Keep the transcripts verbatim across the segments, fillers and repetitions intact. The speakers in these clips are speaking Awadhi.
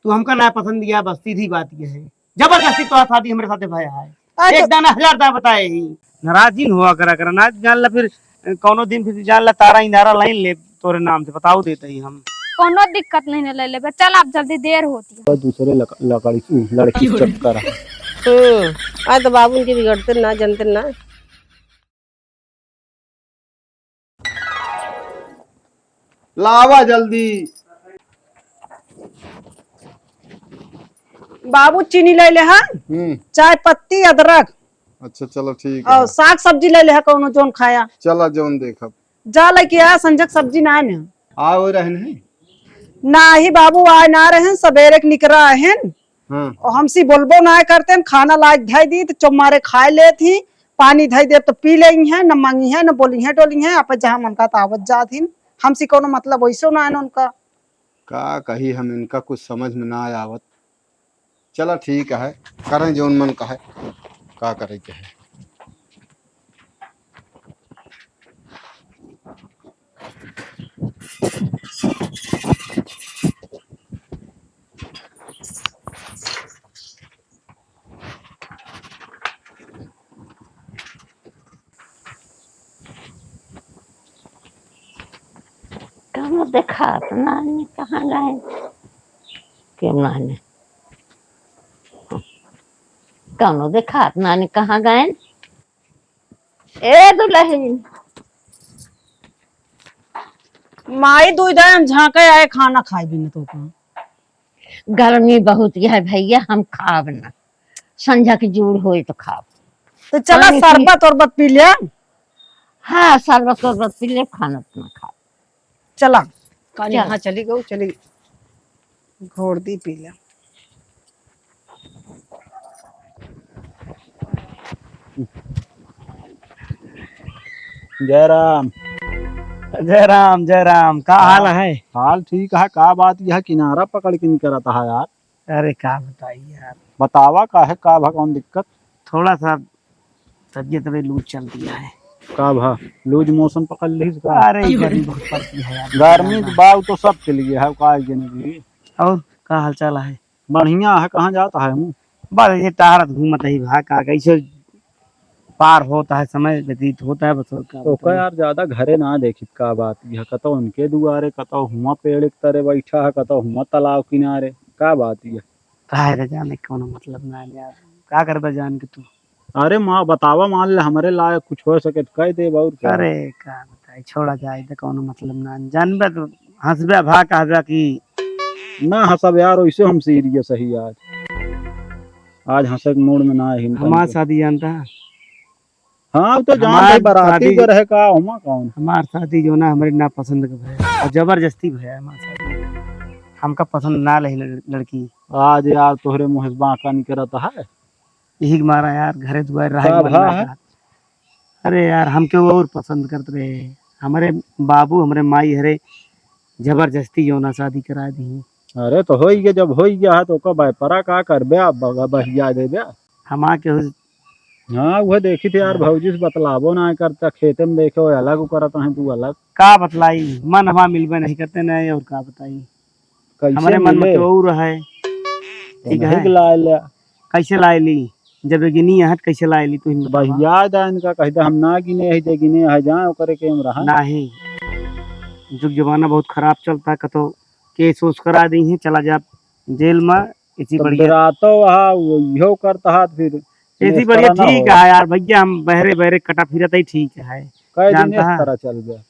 तू हमका ना पसंद किया, बस सीधी बात ये है। जबरदस्ती तोहार शादी हमरे साथे भया है। अच्छा। एक दाना हजार दाना बताए ही। नाराज जिन हुआ करा करा, ना जान ला फिर कौनो दिन फिर जान ला तारा इनारा लाइन ले तोरे नाम से, बताओ देते ही हम। कौनो दिक्कत नहीं ना ले लेबे। चल आप जल्दी, देर होती है। दूसरे लक-, लकड़ी की लड़की के चक्कर है। हम्म, आज तो बाबू उनके बिगड़ते ना, जानते ना। लावा जल्दी। बाबू चीनी ले ले, हाँ? हम्म। चाय पत्ती, अदरक। अच्छा, चलो ठीक और है। साग सब्जी ले ले, हाँ, कौनो जौन खाया। चला जौन देखब। जा लेके आ, संझक सब्जी ना आए न। आ, वो रहन है? नाही बाबू, आए ना रहन, सबेरे के निकरा रहन। हाँ। और हमसे बोलबो ना करते हैं, खाना लायक धई दी तो चुम्मारे खाए लेत ही, पानी धई दे तो पी लेई हैं, न मांगी हैं, न बोली हैं, डोली हैं, आप जहाँ मन का तावत जात ही। हमसे कोनो मतलब वैसो ना है उनका। का कही हम, इनका कुछ समझ में ना आवत। चला ठीक है, करें जौन मन कहे, का करे के है। कौनो देखात नानी कहाँ गए? क्यों नानी? कौनो देखात नानी कहाँ गए? ए दुलहिन। माई, दूध दे, हम झांके आए, खाना खाए भी न तो का। गर्मी बहुत है भैया, हम खाब ना। संझा के जूड़ होई तो खाब। तो चला, पानी पी- शरबत उरबत पी ले। हाँ, शरबत उरबत पी ले, खाना अपना खाब। चला। कानी चल। हाँ, चली गऊ, चली। घोड़ दी पी ले। जय राम। जय राम, जय राम। का हाल है? हाल ठीक है। का बात यह किनारा पकड़ के निकरत है यार? अरे का बताई यार। बतावा का है, का भा कौन दिक्कत? थोड़ा सा तबीयत में लूज चल दिया है। का भा, लूज मौसम पकड़ लिहिस का? अरे गर्मी बहुत पड़ती है यार। गर्मी तो बाऊ तो सब के लिए है, का जने भी। और का हाल चाल है? बढ़िया है। कहाँ जात है हूँ? बस ये टहरत घूमत ही भा, का कैसे पार होता है, समय व्यतीत होता है, बस और का तो का बताई। यार ज्यादा घरे ना देखित, का बात यह, कतौ उनके दुआरे, कतौ हुआ पेड़ के तरे बैठा है, कतौ हुआ तालाब किनारे, का बात यह? काहे रे जाने, कौनो मतलब ना है यार, का करबे जान के तू? अरे माँ बतावा, मान ले हमरे लायक कुछ हो सके तो कह देब, और का? अरे का बताई, छोड़ा जाए तो कौनो मतलब ना, जानबे तो हंसबे भा कहबे कि ना हंसब यार, वैसे हम सीरियस ही आज, आज हंसे के मूड में ना है। हमार शादी जानता है? हाँ, वो तो जान हमार भाई, बराती शादी, जो रहे का, हुआ कौन? हमार शादी जो ना हमरे ना पसंद के भया और जबरदस्ती भया हमार शादी। हमका पसंद ना रही लड़-, लड़की। आज यार तोहरे मुँह से बांका निकरत है। यही के मारा यार घरे दुआरे रहे का मन भा ना है? कहत। अरे यार, हम केहू और पसंद करत रहे। हमरे बाबू, हमरे माई हरे जबरदस्ती जौना शादी करा दी। अरे तो होई गया, जब होई गया है तो ओका व्यापारा का करबे, आप बगा बहिया देबे। हमा केहू हाँ, वह देखी थे यार, हाँ। भौजी से बतलाबो ना करता, खेते में देखे वो अलग करत हैं, तू अलग। का बतलाई, मन हमा मिलबे नहीं करते नहीं, और का बताई। कैसे हमरे मन में मिले? तो और है। तो ठीक नहीं है। लाए ले। कैसे लाए ली? जब ये गिनी आहत, कैसे लाए ली, तू ही बतावा। भैया दा इनका कह दे, हम ना गिने है, जे गिने है, जहाँ ओकरे के हम रहा। नहीं, जुग जमाना बहुत खराब चलता, कतो केस ओस करा दी है, चला जा जेल में, इसी तब बढ़िया। डरातो वहाँ, वो इहो करता हाथ फिर। इसी बढ़िया ना ठीक हो। है यार, भैया हम बहरे बहरे कटा फिरत ही ठीक है। कई दिन जानता इस है? तरह चल गया।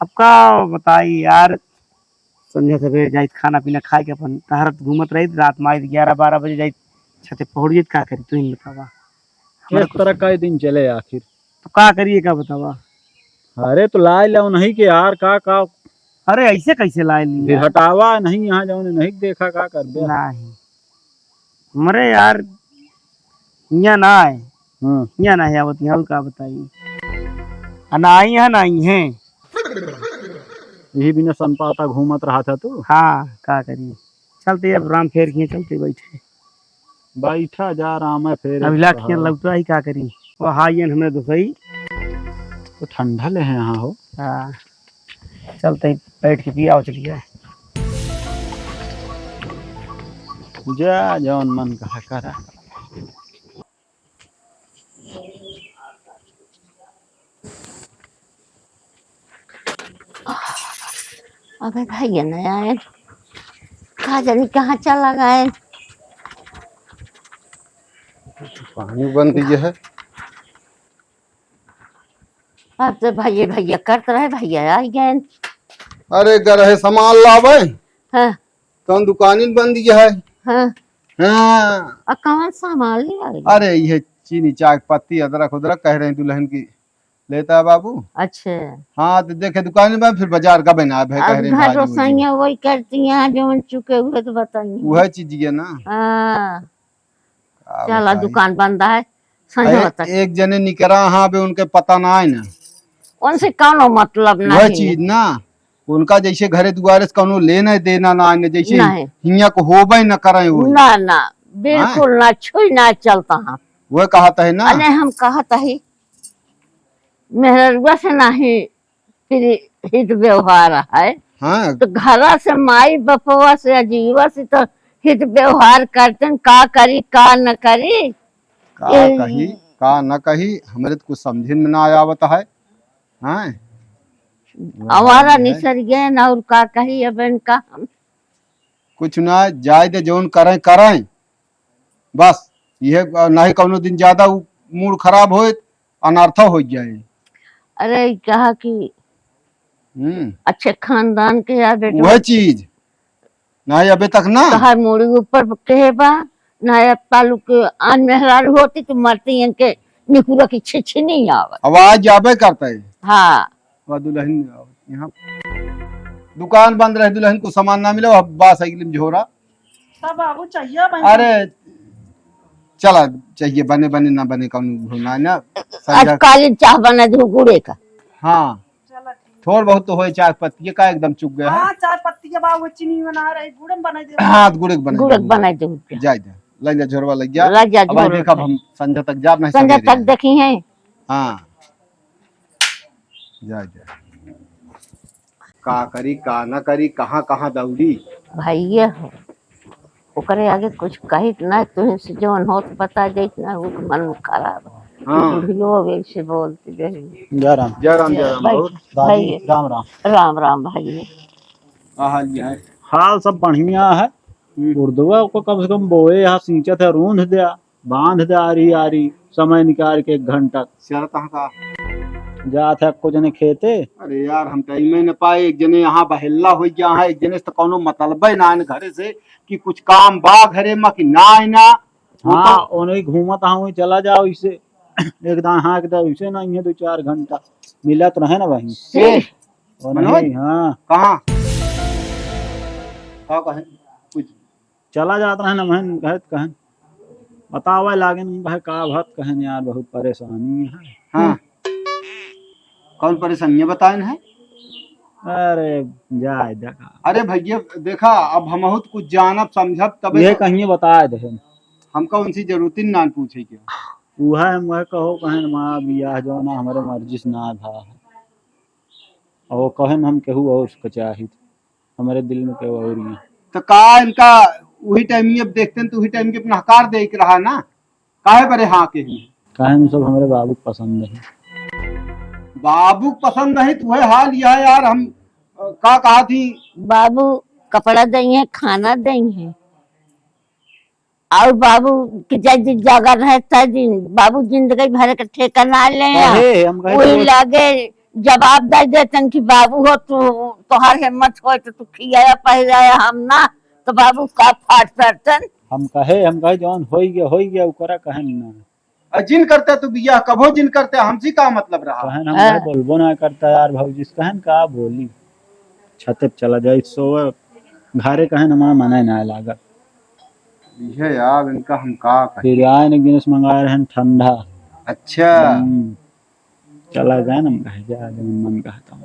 अब का बताई यार, संझा सवेरे जाइत खाना पीना खाए के अपन टहरत घूमत रहित, रात में आइत ग्यारह बारह बजे जाइत छते पहुड़ जाइत, का करी तू ही बतावा। हमारा किस कुछ तरह का दिन चले आखिर? तो का करिए का बतावा? अरे तो लाए ले नहीं के यार, का, का? अरे ऐसे कैसे लाए ली फिर यार? हटावा नहीं यहाँ जाओ नहीं देखा का कर दे। नहीं। मरे यार, हियाँ ना आए। हाँ। हियाँ ना है आवत, यहाँ का बताई। आ ना आई है, ना आई है। यही बिना सनपाता घूमत रहा था तू? हाँ, का करी? चलते अब राम फेर किए चलते बैठे। बैठा जा राम है फेर अब इलाख कहा। लौटा ही का करी? वो हाइयन हमें दुखई। तो ठंडा ले हैं यहाँ हो। हाँ। चलते ही बैठ के पिया चलिए। जा, जौन मन कहा करा। अबे भैया नहीं आए, का जानी कहाँ चला गए। पानी बंद ये है। अब तो भैया भैया करत रहे, भैया आ गए। अरे गरहे सामान लावे। हाँ। कौन दुकानिन बंद ये है? हाँ। हाँ। आ कौन सामान ले आए? अरे ये चीनी, चाय पत्ती, अदरक उदरक कह रहे दुल्हन की लेता है बाबू। अच्छा। हाँ, तो देखे दुकान में, फिर बाजार का बना भाई, अब कह रहे घर भाजी उजी। रोसैया वही करती हैं, जो चुके हुए तो बताइए। वह चीज ये ना। हाँ। का चला, बताई? दुकान बंद है, संझा अरे, तक। एक जने निकरा, हाँ, बे उनके पता ना है ना। उनसे कौनो मतलब वह नहीं। चीज ना, उनका जैसे घरे दुआरे से कौनो लेना देना ना है ना, जैसे नहीं। हियाँ को होबे न करे वो। ना, ना, बिल्कुल हाँ? ना, छुई ना चलता हाँ। वह कहत है ना। अरे हम कहत है, मेहररुआ से नहीं फिर हित व्यवहार है। हाँ। तो घरा से माई बपवा से अजीवा से तो हित व्यवहार करते हैं, का करी, का न करी। का ए- कही, का न कही, हमरे तो कुछ समझे में ना आवत है। हाँ। आवारा है। निसर गए ना, और का कही अब इनका हम। कुछ ना, जाए दे, जौन करें, करें। बस, ये, अ, नहीं कौनो दिन ज्यादा उ-, मूड खराब होए, अनर्थ हो जाए। अरे, ई कहा कि हम्म। अच्छे खानदान के यार बेटवा। वह चीज। नहीं, अबे तक ना। तोहार मूड़ी ऊपर के बा, ना अब तालुक के आन मेहरारू होती तो मरती इनके निहुरा की छिछी नहीं आवत। आवाज जाबे करता है। हाँ। वह दुल्हन यहाँ दुकान बंद रहे, दुल्हन को सामान ना मिला, वह बा साइकिल में झोरा। तब बाबू चाहिए बने। अरे, चला, चाहिए बने, बने ना बने, कौन होना है ना, आज संझा। काली चाह बना दू गुड़े का। हाँ, चला ठीक। थोड़ बहुत तो होए चाय पत्ती का, एकदम चुक गया है। हाँ, चाय पत्ती के बाद वो चीनी बना रही, गुड़ में बना दे। हाँ, गुड़ के बना गुड़ के दे। बना दे गुड़ के। जाए दे, ले जा झोरवा, ले जा। ले जा अब झोरवा। देखा, हम संझा तक जाब नहीं संझा सवेरे तक है। देखी है। हाँ, जाए दे। का करी, का ना करी, कहाँ, कहाँ दौड़ी। भाइये हो, ओकरे आगे कुछ कहित ना, तुहीं से जौन होत बता देत ना, वो मन में खराब। हाँ। बुढ़ियो अब ऐसे बोलती रही। जय राम। जय राम, जय राम भाई, बहुत। दादी, भाई। राम राम। राम राम भाई। का हाल है? हाल सब बढ़िया है। हम्म। उर्दुआ को कम से कम बोए यहाँ सींचत है, रूंध द्या। बांध दे आरी आरी, समय निकाल के एक घंटा। शरत हाँ का? जात है कुछ जने खेते। अरे यार, हम टाइम न पाए। एक जने यहाँ बहेल्ला हो गया है, एक जने से तो कौनो मतलबे ना है घरे से कि कुछ काम बा घरे में कि ना है ना। वो हाँ, तो उन्हें घूमत हाँ, वहीं चला जाओ इसे। एक दान हाँ, एक दान इसे ना, ये दो चार घंटा मिलत रहे ना वहीं। से? और मनोज? नहीं, हाँ। कहाँ? का कहे? कुछ चला जात रहन, हमहन कहत कहन, बतावे लागेन, हम कहे, "का भत कहन यार, बहुत परेशानी है।" हाँ। कौन परेशानी है बताएन है? अरे, जाए दे का। अरे भैया, देखा, अब हमहू तो कुछ जानब, समझब, तबे ये तो कहिए बताए दे। हमका उनसे जरूरत ही ना पूछे के। उहे हम वह कहो, कहन, "माँ, बियाह जौन है, हमरे मर्जी से ना भा है।" और कहन, "हम केहू और के चाहित।" हमरे दिल में केहू और ही। तो का इनका वही टाइम ही अब देखते हैं तो वही टाइम के अपना हकार दे के रहा ना, काहे बरे हाँ के ही? काहे हम सब हमरे बाबू के पसंद है। बाबू के पसंद नहीं तो वह हाल यह है यार, हम, अ, का कहा थी? बाबू कपड़ा दई है, खाना दई है। और बाबू के जय दिन जागर रहे, तय दिन बाबू जिंदगी भर के ठेका ना ले। कहे, हम कहे वही तो लागे जवाब दे देतन कि बाबू हो, तू, तोहार हिम्मत होए तो तू खियाया पहिराया, हम ना, तो बाबू का फाट पड़तन। हम कहे, हम कहे, "जौन होई गया, होई गया, ओकरा कहन ना।" आ जिन करते तू बियाह, कभो जिन करते, हमसे का मतलब रहा? कहन हम हाँ। कहे, "बोलबो ना करता यार भौजी से," कहन का बोली, छते पे चला जाए, सोवे, घरे कहन हमारा मने ना लागत। इहे यार, इनका हम का कही? फिर आए ने गिनस मंगाए रहन ठंडा। अच्छा। हम्म। चला जाए ना, हम कहे, "जा, जब मन कहता हूँ।"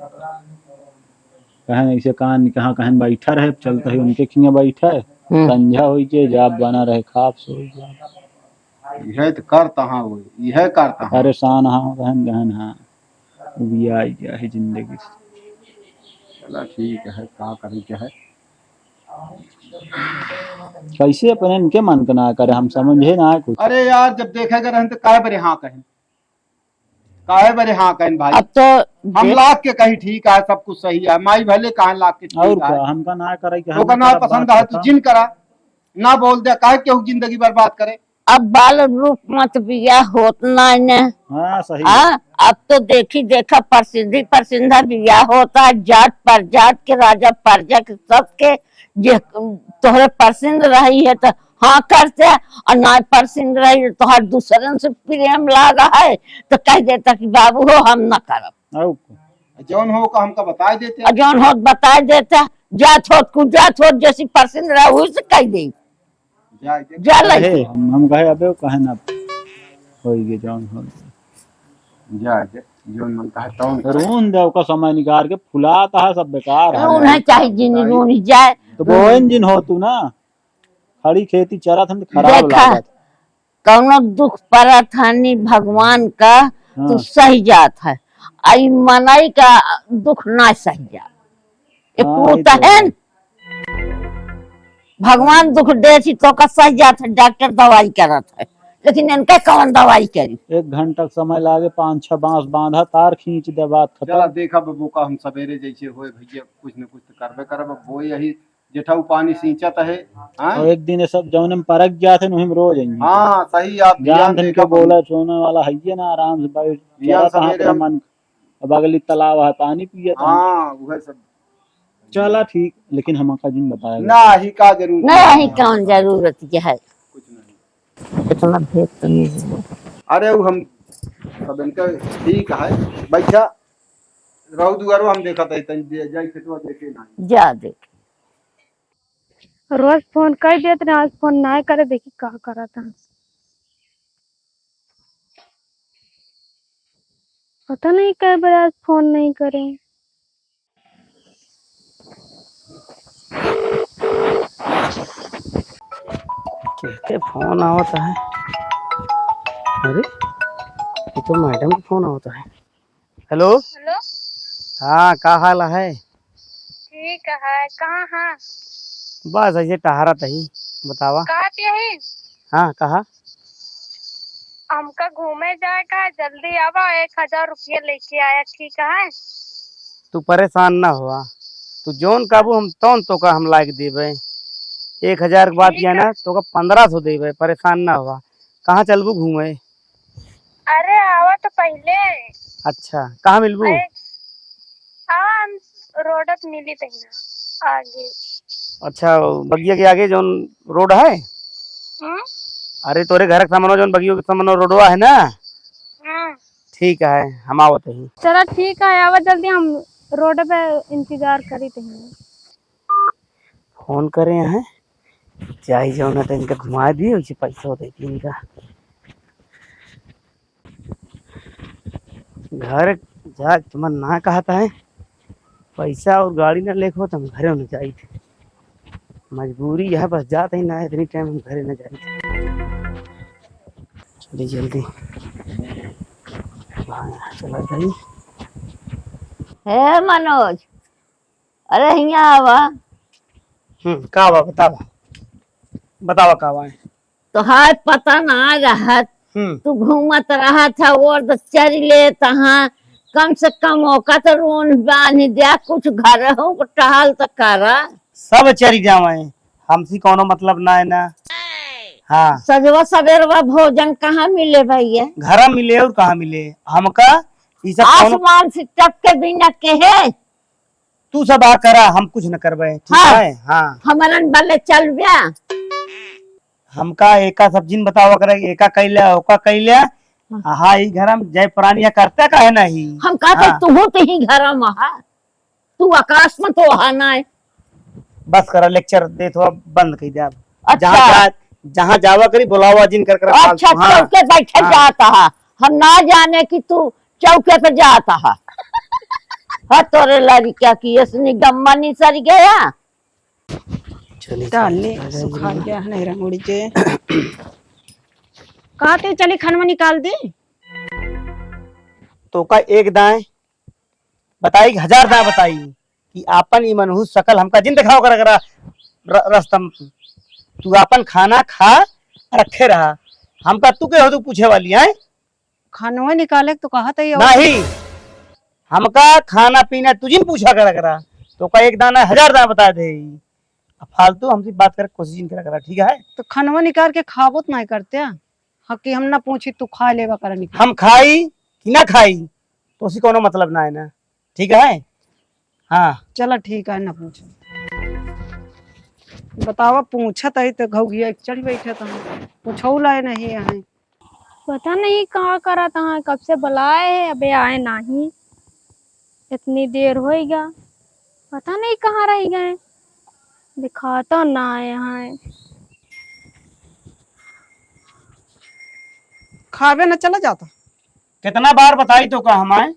कहन ऐसे कान, कहाँ कहन बैठा रहे, चलता ही उनके खिया बैठा है। हम्म। संझा होई के, जा बना रहे, खाप सो जा। इहे तो करता हाँ वो, इहे करता हाँ। परेशान हाँ, कहन, कहन हाँ। उबिया गया है जिंदगी से। चला ठीक है, का करे के है। कैसे अपने इनके मन के ना करे, हम समझे ना कुछ। अरे यार, जब देखे के रहन तो काहे बरे हाँ कहें, काहे बरे हाँ कहें भाई? अब तो हम देख लाख के कहीं ठीक है, सब कुछ सही है, माई भले कहें लाख के ठीक और है। का, हमका ना करे कि हम ओकर ना करब पसंद बात है, तू खत्म। जिन करा, ना बोल दे, काहे केहू जिंदगी बर्बाद करे? अब बाल रूप मत बियाह होत नाई ने। हाँ, सही हाँ, बात। अब तो देखी देखा परसिंधी परसिंधा बियाह होता है, जात परजात के, राजा परजा के, सबके, जे तोहरे परसिंध रही है तो हाँ करते, और ना परसिंध रही तो तोहर दूसरन से प्रेम लागा है तो कह देता कि बाबू हो हम ना करब। और का। जौन हो का हमका बताए देते। और जौन होत बताए देता, जात होत कुछ जात होत जैसी परसिंध रहा वही से कह दे। जाए दे। जा ले। अरे, हम, हम कहे, अबे, कहे ना, होई गे जौन हो। जाए दे, जौन मन कहे तौन करे। रोन दे, ओका समय निकाल के फुलाता है, सब बेकार है। रोन है, चाहे जिन बताई। रोन जाए। तो बोइन जिन हो तू ना, खड़ी खेती चरत हम तो खराब देखा, लागत। कौनो दुख परत हनी भगवान का, तू हाँ। सही जात है। आ ई मनई का दुख ना सही जात। एक हाँ, पूत ई तो है है। न, भगवान दुख देत ही तो का सही जात है, डॉक्टर दवाई करत है, लेकिन इनका कौन दवाई करी? एक घंटा के समय लागे, पाँच छह बांस बांधा, तार खींच दे, बात खत्म। चला देखा बबू का, हम सवेरे जैसे होए भैया कुछ न कुछ तो करबे करब। अब वो यही जेठा उ पानी सींचत है, हाँ? और एक दिन ये सब जौने में परक जात है, वहीं में रोज आएंगे। हाँ, सही आप जान ध्यान धन देखा के बबू। बोला सोने वाला है ये ना, आराम से बैठ, जिया चला कहाँ सवेरे पे हम मन अब अगली तालाब है, पानी पिए तो। हाँ, वह सब। चला ठीक, लेकिन हमका जिन बताया ना, गया। ही का जरूरत ना, है? ही कौन जरूरत के है? कुछ नहीं। इतना भेद तो नहीं है। अरे, वो हम सब इनका ठीक है, बैठा रहो दुआरो, हम देखा था, तनी दे-, जाई खेतवा देखे ना। जा देख। रोज फोन कर देत रहे, आज फोन ना करे, देखी का करत है। पता नहीं कै बजे आज फोन नहीं करे। के, के फोन आवत है? अरे, ये तो मैडम का फोन आवत है। हेलो। हेलो। हाँ, का हाल है? ठीक है, कहाँ है? बस ऐसे टहरत ही, बतावा। कहाँ पे है? हाँ, कहा? हमका घूमे जाए का, जल्दी आवा, एक हजार रुपया लेके आया, ठीक है? तू परेशान ना हुआ, तू जौन कहबू हम तौन तोका हम लाइके देबे। एक हजार के बात ठीक यह है। ना, तोका पन्द्रह सौ देबे, परेशान ना हुआ। कहाँ चलबू घूमे? अरे आवा तो पहिले। अच्छा, कहाँ मिलबू? अरे, हाँ, हम रोड पे मिली तही ना, आगे। अच्छा, बगिया के आगे जौन रोड है? हम्म। अरे, तोरे घर के सामने जौन बगिया के सामने रोडवा है ना? हम्म। ठीक है, हम आवत ही। चला ठीक है, आवा जल्दी, हम रोड पे इंतजार करी तही। फोन करे हैं, जाई जाओ ना तो इनका घुमा दिए, उसे पैसा दे दी इनका। घर जा तुम्हार ना कहता है, पैसा और गाड़ी ना लेके हो तो हम घरे न जाई। मजबूरी है बस, जाते ही ना इतनी टाइम हम घरे न जाई। चलिए जल्दी। हाँ, चला जाई। हे मनोज, अरे हियाँ आवा। हम्म, का बा, बतावा। बतावा का बा। तोहार पता ना रहत। हम्म। तू घूमत रहत है, ओर तो चरी लेत हाँ। कम से कम ओका तो रोन बांध द्या, कुछ घर हो टहल तो करा। सब चरी जावे, हमसे कौनो मतलब ना है ना। हाँ। सजवा सवेरवा भोजन कहाँ मिले भैया? घर मिले और कहाँ मिले? हमका ई सब कौनो आसमान से टपके बिना के है। तू सब आ करा, हम कुछ न करबे, ठीक हाँ। है? हाँ। हमरन बले चलब्या। हमका एका सब जिन बतावा करे, एका कैले, ओका कैले। हाँ। हाँ, ई घर में जय प्राणी है, करते काहे नहीं? हम का हाँ। तू हो तो ही घर में हा, तू आकाश में तो हा ना है। बस करा, लेक्चर देत हो, बंद कर दे अब। अच्छा। जहाँ जा-, जहाँ जावा करी, बुलावा जिन कर, कर अच्छा, फालतू, हाँ। चौके बैठे हाँ। जाता है, हम ना जाने कि तू चौके पे जाता है। हाँ, तोरे लड़किया की ऐसनी गम्मा नहीं सर गया। चली, डाले, चली, चली, सुखा चली। गया है, नहीं रंग उड़ के। कहाँ ते चली, खनवा निकाल दी? तो का एक दाएं बताई, हजार दाएं बताई कि आपन ई मनहूस शकल हमका जिन देखावा करा, करा। र-, रास्ता में तू, तू आपन खाना खा, रखे रहा। हमका तू के हो तू पूछे वाली, हैं? खानवा निकाले के तो कहत है, और नहीं, हमका खाना पीना तुझिन पूछा करा करा, तोका एक दाना हजार दाना बता दे। अब फालतू हमसे बात करे कोशिश जिन करा करा, ठीक है? तो खानवा निकाल के खाबो तो नहीं करते, हाँ, कि हम ना पूछी, तू खा लेवा करा निकाल। हम खाई कि ना खाई, तो उसी कोनो मतलब ना है ना, ठीक है? हाँ। चला ठीक है, ना पूछो। बतावा, पूछत आई तो घौघिया चढ़ बैठे तो हम पूछौ लाए नहीं है। पता नहीं कहाँ करत हैं, कब से बुलाए हैं, अबे आए नहीं। इतनी देर होइगा, पता नहीं कहाँ रह गए, दिखाता ना आए हैं। खाबे न चला जाता। कितना बार बताई तोका हम आए?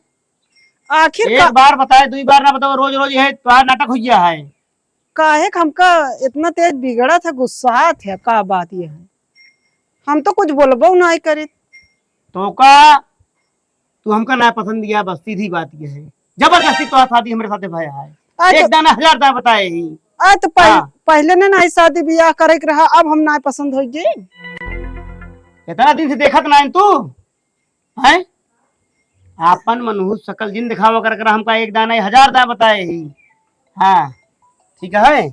आखिर एक का- बार बताए, दुई बार ना बताओ, रोज रोज यह तोहार नाटक हो गया है। काहे क हमका इतना तेज बिगड़त है, गुस्सात है, का बात ये है? हम तो कुछ बोलबो नाहीं करित। तोका, तू हमका ना पसंद किया, बस सीधी बात ये है। जबरदस्ती तोहार शादी हमरे साथे भया है। आ तो एक दाना हजार दाना बताए ही। आ तो पह-, हाँ। पहले ने नाहीं शादी बियाह करे के रहा, अब हम ना पसंद होइ गई। इतना दिन से देखत नाहीं तू, हैं? आपन मनहूस शकल जिन दिखावा कर, कर हमका एक दाना, हजार दाना बताए ही। हाँ, ठीक है।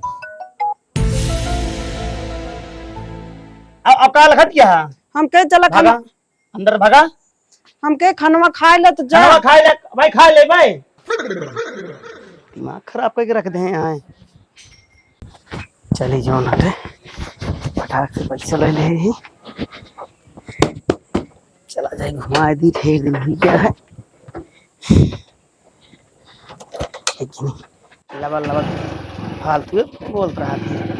अब, अब का लखत क्या है? हम कहे चला भागा, खाना। अंदर भागा। हम कहे खानवा खाए ले तो जा। खानवा खाए ले, भाई खाए ले भाई। दिमाग खराब करके रख दे हैं यहाँ। चली जाओ ना रे, फटाक से पैसा ले ले ही। चला जाए, घुमाए दी, ढेर दिन हो गया है। है कि नहीं? लबर लबर फालतू बोल रहा था।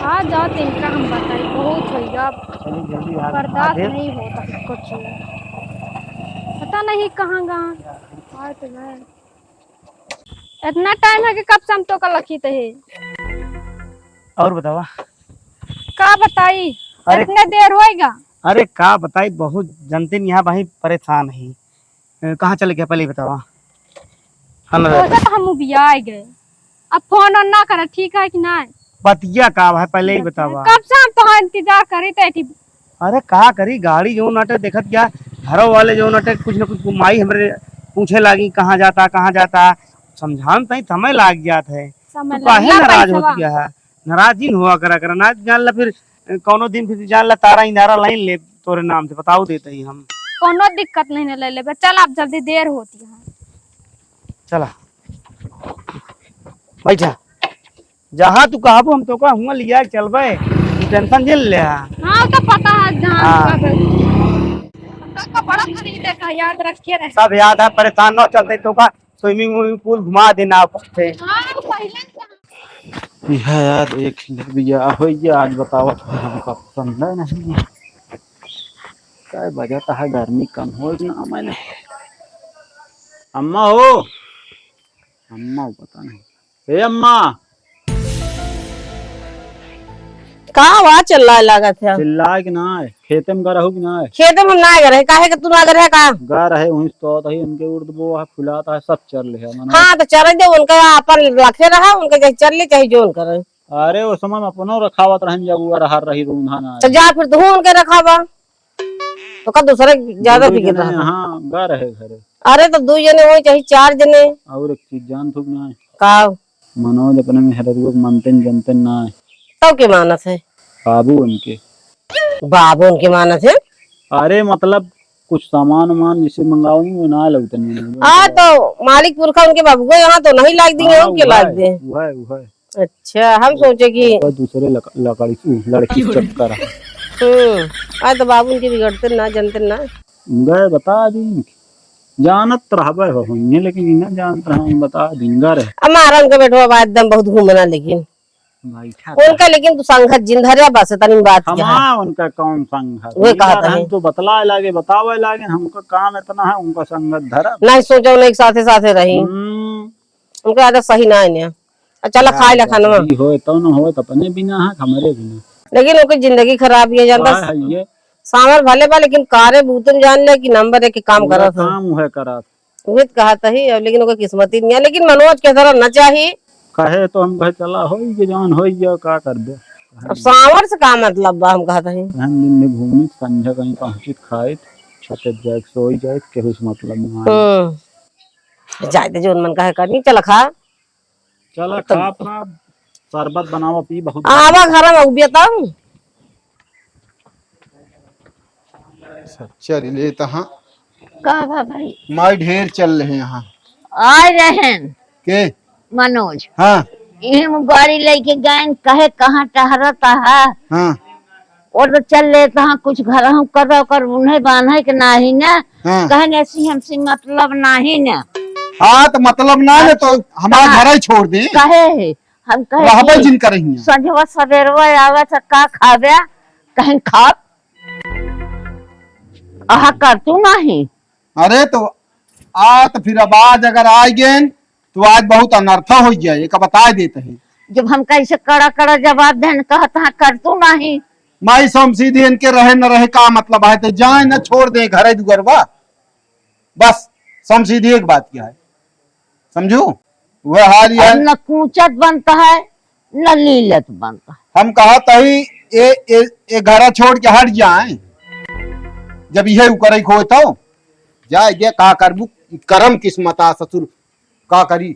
आ जात इनका हम बताई, बहुत होइगा, अब चलिए जल्दी आ, बर्दाश्त आ जाए। नहीं होता कुछ। पता नहीं कहाँ गए। आए तो गए। इतना टाइम है कि कब से हम तो का लखी थे। और बतावा। का बताई? अरे इतने देर होइगा। अरे का बताई, बहुत जनते नहीं यहाँ वहीं परेशान है। ए, कहाँ चले गया पहले ही बतावा। हाँ ना। तो हम उबिया गए। अब फोन ऑन ना करे, ठीक है कि ना? बतिया का है पहिले ही बतावा। कब से हम तोहार इंतजार करी थे कि अरे का करी, गाड़ी जौन अटे देखत क्या, घरों वाले जौन अटे कुछ न कुछ माई हमरे पूछे लागी कहाँ जाता, कहाँ जाता। समझान तई समय लाग जात है। समय तू काहे नाराज होत गया है? नाराज ही न हुआ करा करा, ना जान ला फिर कौनो दिन फिर जान ला तारा इनारा लाइन ले तोरे नाम से, बताओ देते ही हम। कौनो दिक्कत नहीं न ले लेबे, चल आप जल्दी देर होती है। चला। बैठा। जहाँ तू कहबो हम तोका हुआं लिया के चलबे, तू टेंशन झेल ले। हाँ, तो पता है जहाँ हाँ। तू कहबे। हम तो का बड़ा खरीदे का याद रखे रहे। सब याद है, परेशान न चलते तोका स्विमिंग विमिंग पूल घुमा देना आपसे। हाँ, पहले यह यार एक ले बिया हो गया, आज बतावत है हमका पसंद है नहीं। काय बजाता है गर्मी कम हो ना मैंने। अम्मा हो, अम्मा हो पता नहीं। ए अम्मा। का आवाज चिल्लाए लागत है? चिल्लाए कि ना है? खेते में गा रहू कि ना है? खेते में हम ना गा रहे, काहे के तू ना गा रहे का? गा रहे, वहीं तो ही उनके उर्द वो है, फुलाता है, सब चर ले है, मना हाँ, तो चरे दे, उनका अपन रखे रहा, उनका चाहे चर ले, चाहे जोन करे। अरे, उस समय में अपनो रखावत रहन, जब वो रहर रही, रूंधा ना तो है। जा फिर तू उनके रखावा। तो का दूसरे ज्यादा दू बिगड़ जने रहा है। हाँ, गा रहे घरे। अरे तो दू जने होई चाहे चार जने। और एक चीज जान थूक ना है। का? मनोज अपने मेहररुआ के मानते न जनते ना है। तो के मानत है? बाबू उनके। बाबू उनके मानत है? अरे मतलब कुछ सामान उमान जिसे मंगाऊंगी वो ना लगते नहीं। आ तो मालिक पुरखा उनके बाबू को यहाँ तो नहीं लाग दी हाँ, उनके लाग दे। वह, वह। अच्छा, हम सोचे कि कोई दूसरे लक-, लकड़ी, लड़की चक्कर है। हम्म, आज तो बाबू उनके बिगड़ते ना, जनते ना। गए बता दी, जानत रहबे हो होइए, लेकिन इन्हें जानत रहा, बता दिन गा रहे। हमारा उनका बेटवा बा एकदम बहुत घूमना, लेकिन बैठा उनका, लेकिन तू संगत जिन धरे बस, तनी बात हम क्या है? हाँ, उनका कौन संगत? वे उनका कहत है। हम तो बतलाए लागे, बतावे लागे, हमका काम इतना है, उनका संगत धरब। नहीं सोचा उन्हें एक साथे साथे रही। हम्म। उनका आदत सही ना है। आ चला खाए ला खानवा। ई होए तो न होए, तो अपने बिना है, हमरे बिना। लेकिन ओके जिंदगी खराब ये जानता। वाह, है ये। सामर भले बा, लेकिन कारे बूते में जान ले कि नंबर एक के काम पूरा करत है। काम उहे करत। उहे तो कहत ही, अब लेकिन ओके किस्मत ही नहीं है। लेकिन मनोज के तरह न चाही, कहे तो हम कहे चला होई के जौन होई गया, का करबे। अब सांवर से का मतलब बा, हम कहत हई। एहन दिन में घूमित, संझा कहीं पहुँचित, खाइत, छते जाइत, सोई जाइत, केहू से मतलब ना। हम्म। जाए दे, जौन मन कहे करी, चला खा। चला तो खा अपना शरबत बनावा, पी, बहुत आवा घर में उबिया तब। अच्छा, चल ले तहाँ। का बा भाई? माई ढेर चल रहे यहाँ। आए रहन। के? मनोज। हाँ। इही में गाड़ी लेके गए, कहे कहाँ टहरत है? हाँ। और तो चल ले तहाँ कुछ घर हम कर, कर उन्हें बांधे के नाही ना। हाँ। कहे ऐसी हमसे मतलब नाही ना। हाँ, तो मतलब ना है तो हमारा हाँ। घर ही छोड़ दे। कहे है, हम कहे रहबे कि जिन करही। संझवा सवेरवा आवे त का खाबे, कहीं खाब। अहा कर तू नाही। अरे तो आ तो फिर अब आज अगर आ गए तो आज बहुत अनर्थ हो जाए, एक बता देते हैं। जब हम कैसे कड़ा कड़ा जवाब देन कहत हाँ कर तू नाही। माई समसीधी इनके रहे न रहे का मतलब है, तो जाए न छोड़ दे घर दुआरवा। बस समसीधी एक बात क्या है, समझू? वह हाल ही अब है। न कूचत बनता है, न लीलत बनता है। हम कहा तही ए, ए, ए घरा छोड़ के हट जाए, जब यह उकरई खोए तो जाए दे, का करबू, करम किस्मत आ ससुर, का करी।